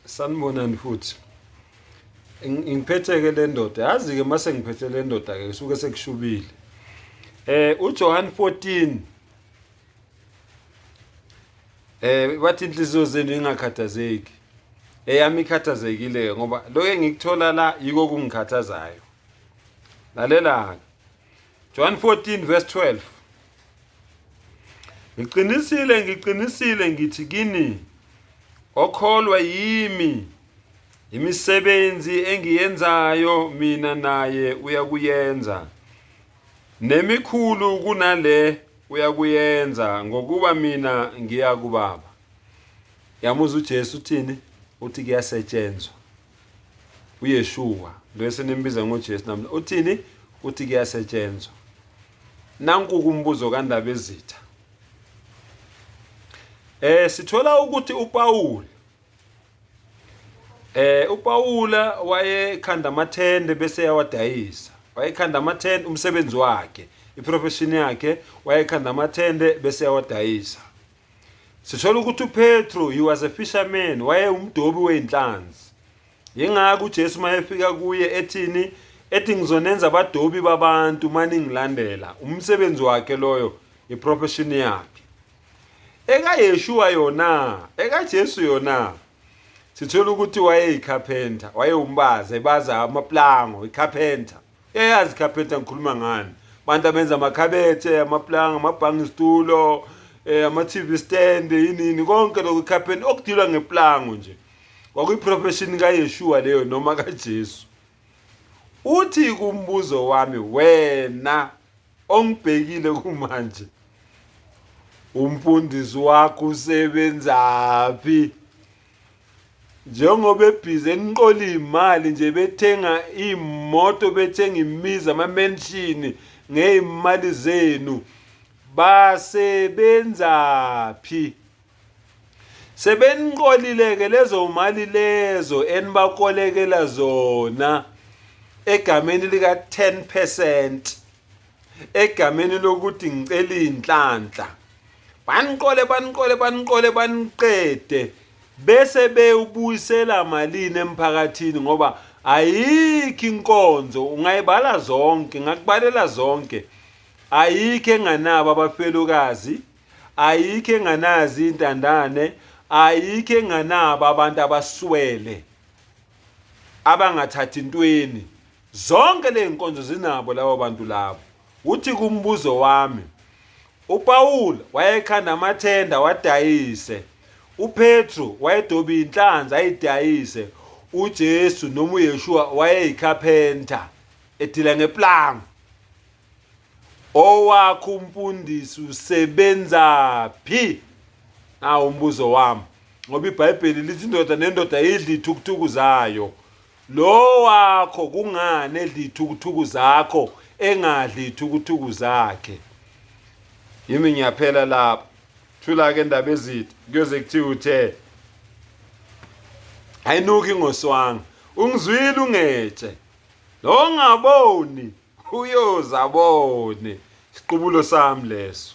Sanibonani futhi. Ngiphethe ke le ndoda. Yazi ke mase ngiphethe le ndoda ke kusuke sekushubile. UJohn 14 bathi inhliziyo zenu ingakhathazeki. Eyami ikhathazekile ngoba lokho engikuthola la yiko kungikhathazayo. Lalela ke. John 14 verse 12. Ngiqinisile ngiqinisile ngithi kini okholwa yimi imisebenzi engiyenzayo mina naye uyakuyenza nemikhulu kunale uyakuyenza ngokuba mina ngiya kubaba. Yamuzwa uJesu uthini? Uthi kuyasetshenzwa. uYeshua lo esenimbiza ngoJesu namhla uthini? Uthi kuyasetshenzwa. Nanku kumbuzo kaNdabezitha. Sithola ukuthi uPaul uPaula wayekhanda amathende bese yawadayisa. Wayekhanda amathende umsebenzi wakhe, iprofession yakhe wayekhanda amathende bese yawadayisa. Sithola ukuthi uPetru he was a fisherman, wayewumdobi wey'nhlanzi. Yingakho uJesu uma efika kuye ethini ethi ngizonenza abadobi babantu uma ningilandela. Umsebenzi wakhe loyo, iprofession yakhe. EkaYeshua yona, ekaJesu yona sithola ukuthi wayeyicarpenter, wayewumbazi ebaza amaplango, icarpenter. Uyayazi carpenter ngikhuluma ngani? Abantu abenza amakhabethe, amaplanga, amabhangi isitulo, ama-TV stand, yini konke lokhu carpenter okudilwa ngeplango nje. Kwakuyiprofession kaYeshua leyo noma kaJesu. Uthi kumbuzo wami wena ongibhekile kumanje umfundisi wakho usebenzaphi? Njengoba ebhizi eniqola iy'mali nje bethenga iy'moto bethenga imizi ama-mansion ngey'mali zenu basebenzaphi? Sebeniqolile-ke lezo mali lezo enibakolekela zona egameni lika-10% egameni lokuthi ngicela iy'nhlanhla. Baniqole baniqole baniqole baniqede bese bewubuyisela malini emphakathini ngoba ayikho inkonzo ungayibala zonke ngakubalela zonke ayikho enganabo abafelokazi ayikho enganazi intandane ayikho enganabo abantu abaswele abangathathi intweni zonke ley'nkonzo zinabo labo bantu labo uthi kumbuzo wami uPawulu wayekhanda amathenda wadayise uPetru wayedoba inhlanzi ayidayise uJesu noma uYeshua wayeyicarpenter edila ngeplango owakho umfundisi usebenza phi nawo umbuzo wami ngoba iBhayibheli lithi indoda nendoda idla ithukuthuku zayo lo wakho kungani edla ithukuthuku zakho engadli ithukuthuku zakhe yimi ngiyaphela lapho thula ke indaba ezitha kuyoze kuthiwe uthe ayinuki ngoswanga ungizwile ungetshe lo ngaboni uyoze abone isiqubulo sami leso.